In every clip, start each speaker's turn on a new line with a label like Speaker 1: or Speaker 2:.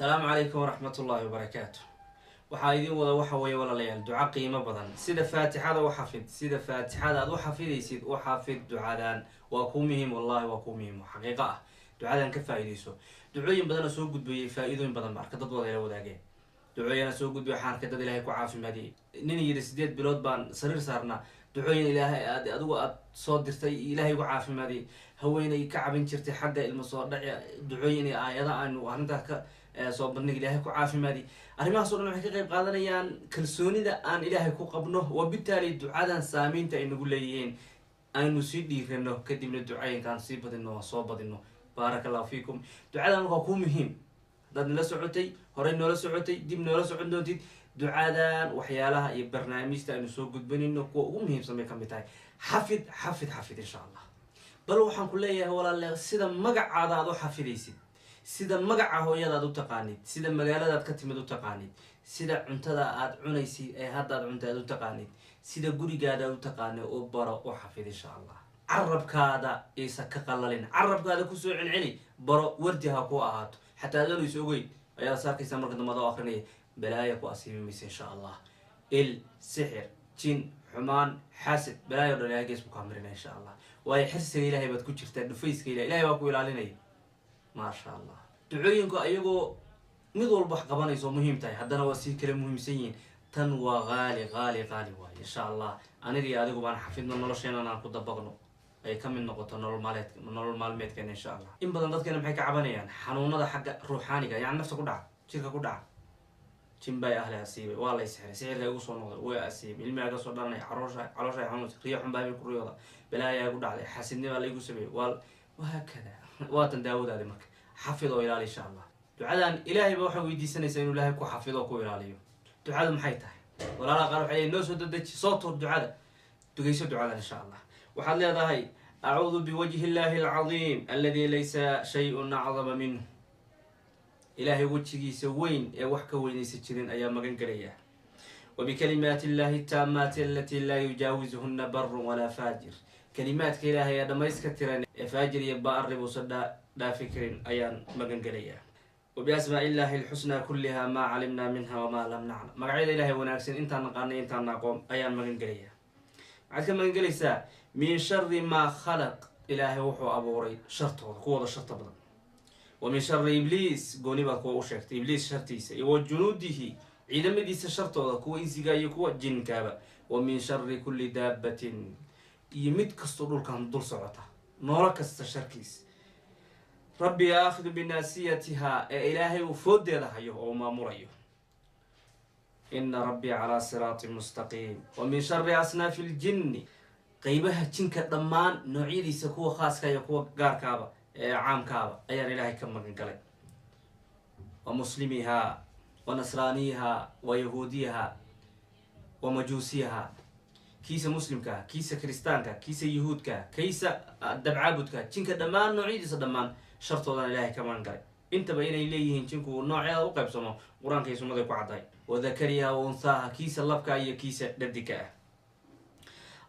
Speaker 1: Asalaamu calaykum waraxmatullaahi wabarakaatu. Waxaa idin wada waxa weeye, walaalayaal, duco qiimo badan. Sida Faatixada u xafid, sida Faatixada aad u xafidaysid u xafid ducadan. Waa kuu muhiim, wallahi waa kuu muhiim, xaqiiqo ah. Ducadan ka faa-iideyso. Ducooyin badana soo gudbayay, faa-iidooyin badan ba arka dad wada ila wadaageen. Ducooyina soo gudbay, waxaan arkay dad Ilaahay ku caafimaadiyey. Nin yidhi 8 bilood baan sariir saarnaa, ducooyin Ilaahay aad adigu aad soo dirtay Ilaahay ku caafimaadiyey. Haweeney ka cabin jirtay xagga ilmo soo dhaci, ducooyin iyo aayada aanu arrintaas ka soo bandhig, Ilaahay ku caafimaadiyey. Arrimahaas o dhan waxay ka qayb qaadanayaan kalsoonida aan Ilaahay ku qabno, wabitaali ducadan saameynta ay nagu leeyihiin. Aynu sii dhiirano, kadibna ducooyinkaan sii badino oo soo badino. Baaraka Allahu fiikum. Ducadan markaa kuu muhiim. Haddaad nala socotay, horey noola socotay, dib noola socon doontid, ducadan waxyaalaha iyo barnaamijta aynu soo gudbanayno kuwa ugu muhiimsan bay kamid tahay. Xafid, xafid, xafid, insha Allah. Bal waxaan ku leeyahay, walaale, sida magacaada aad u xafidaysid, sida magaca hooyada aad u taqaanid, sida magaaladaad ka timid u taqaanid, sida cuntada aad cunaysid ee haddaad cunta aad u taqaanid, sida gurigaada aad u taqaanid u baro, u xafid, insha Allah. Carabkaada isa ka qalalin, carabkaada kusoo celceli, baro, wardi ha ku ahaato. Xataa adoon is ogeyn ayaad is arkaysaa marka dambe adoo akrinaya. Balaaya ku asiibi maysa, insha Allah. Il, sixir, jin, xumaan, xaasid, balaayo dhan Ilahay gees buu kaa marinaya, insha Allah. Waayo, xirsiga Ilahay baad ku jirtaa, dhufayska Ilahay, Ilahay baa ku ilaalinaya, maasha Allah. Ducooyinku ayagoo mid walba wax qabanayso oo muhiim tahay, haddana waa sii kala muhiimsan yihiin. Tan waa qaali, qaali, qaali waaye. Insha Allah, aniga iyo adigu baan xafidno, nolosheenan aan ku dabaqno, ay ka mid noqoto nolol maaleed, nolol maalmeedkeena, insha Allah. In badan dadkeena maxay ka cabanayaan? Xanuunada xagga ruuxaaniga, yani nafta ku dhaca, jirka ku dhaca. Jin bay ahle asiibay, waa lay sixiray, sixirka igu soo noqday, way asiibay, ilmihaa ka soo dhalanaya, caroosha, caloosha xanuunsa, riyo xun baa ku riyooda, balaayaa igu dhacday, xasidnibaa la igu sameeyey, waa wahaakada. Waatan daawadaadi marka. Xafid oo ilaali, insha Allah. Ducadan Ilaahay ba waxay weydiisanaysaa inuu Ilaahay ku xafido oo ku ilaaliyo. Ducadu maxay tahay? Walaalaha qaar waxay leeyihin, noo soo dedeji, soo tuur ducada. Dugayso ducadan, insha Allah. Waxaad leedahay: acuudu biwajhi illahi alcadiim aladi laysa shayun acdama minhu. Ilaahay wejigiisa weyn ee wax ka weynaysa jirin ayaa magan gelaya. Wabikalimaati illahi taamaati alatii laa yujaawizuhuna barun walaa faajir. Kalimaadka Ilaahay ee dhammayska tiran ee faajir iyo baari buusan dhaafi karin ayaan magan gelaya. Wabiasmaa illahi alxusnaa kulliha, maa calimnaa minha wamaa lam naclam. Magacyada Ilahay wanaagsan intaan naqaanay, intaan aqoon ayaan magan gelaya. Maxaad ka magan gelaysaa? Min shari maa khalaq, Ilaahay wuxuu abuuray shartooda, kuwooda sharta badan. Wa min shari Ibliis, gooni baad kuwa u sheegtay, Ibliis shartiisa, iyo wa junuudihi, ciidamadiisa shartooda, kuwa insiga iyo kuwa jinkaaba. Wa min shari kulli daabatin, iyo mid kastoo dhulkan dul socota, noolo kasta sharkiis. Rabbi aakhidu binaasiyatiha, ee Ilaahay uu foodeeda hayo oo uu maamulayo. Ina rabbii calaa siraatin mustaqiim. Wa min shari asnaafi ljinni, qeybaha jinka dhammaan noocyadiisa, kuwa khaaska iyo kuwa gaarkaaba ee caamkaaba ayaan Ilaahay ka magan galay. Wa muslimihaa wa nasraaniyihaa wa yahuudiyaha wa majuusiyaha, kiisa muslimkaa, kiisa kiristaanka, kiisa yahuudka, kiisa dabcaabudka, jinka dhammaan noocyadiisa dhammaan shartoodaan Ilaahay ka magan galay. Intaba inay leeyihiin jinku nooceeda u qaybsamo, Qur-aanka iyo sunnaday ku caddahay. Wa dakariha wa unsaaha, kiisa labka iyo kiisa dhadiga ah.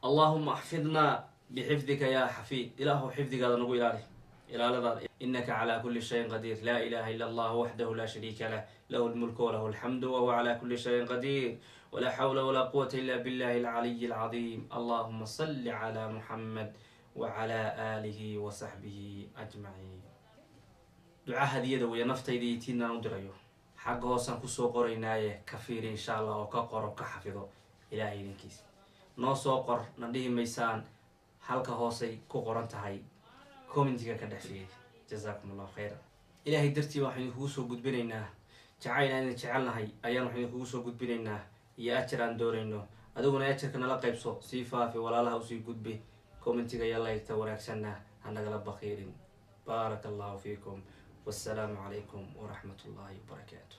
Speaker 1: Allahuma axfidnaa bixifdika yaa xafiid, Ilaahu xifdigaada nagu ilaali, ilaaladaada. Inaka calaa kuli shayin qadiir. Laa ilaha ila allah waxdahu laa shariika lah, lahu lmulku walahu alxamdu wahuwa calaa kuli shayin qadiir, walaa xawla walaa quwata ila billahi alcaliyi alcadiim. Allahuma salli calaa Muxamed wacala aalihi wa saxbihi ajmaciin. Duca hadiyada weya, naftayda iyo tiinaan u dirayo. Xagga hoosaan kusoo qoraynaaye ka fiiri, insha Allah, oo ka qoro, ka xafido. Ilaahay idinkiisa noo soo qor na dhihi maysaan, halka hoosay ku qoran tahay, commentiga ka dhex fiiri. Jazaakum Allahu khayra. Ilaahay dartii baan waxaynu idinkugu soo gudbinaynaa. Jacayl aan idin jecelnahay ayaan waxaynu idinkugu soo gudbinaynaa iyo ajar aan doonayno. Adiguna ajarka nala qaybso, sii faafi, walaalaha usii gudbi. Commentiga iyo laygta wanaagsanna ha nagala bakiirin. Baaraka Allahu fiikum, wassalaamu calaykum waraxmat ullahi wabarakaatu.